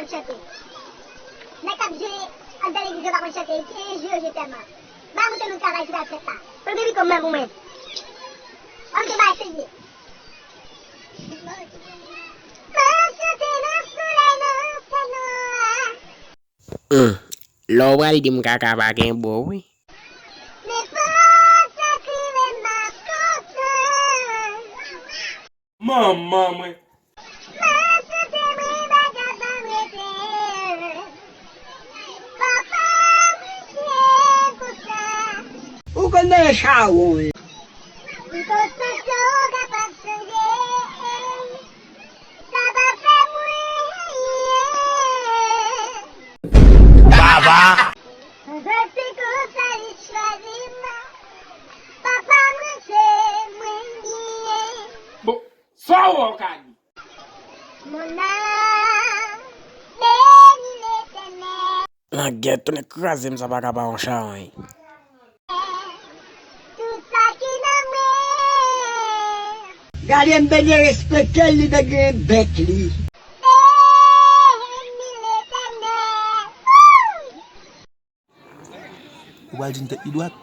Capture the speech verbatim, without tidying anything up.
Chante. Nèg k ap jwe anndan legliz yo pa konn chante, se jwe yo jwe sèlman. Ba montre nou travay ki pral fèt la. Premye mikwo m ban pou mwen. Ba montre bagay serye. Mwen chante nan solèy nan fè nwa. Hum, lè w pral di m kaka pa gen bo wi. Nenpòt sa k rive m ap kontan. Manman mwen. Mwen chante mwen bagay pa m rete. Papa mwen se konsa. Ou konn nan chawon wi. M kontan ke w kapab sonje. Sa pa fè mwen anyen. Baba. Mwen se konsa li chwazi m. Papa mwen se mwen li ye. Bon, sa w wè w ka di. Mon âme bénit l'Éternel. Langèt, tounen kraze m, sa pa ka pa yon chawony. Tout sa ki nan mwen. Gade m byen respekte l, li te gen bèk li. Bénit l'Éternel. Ou pral di m tèt li dwat.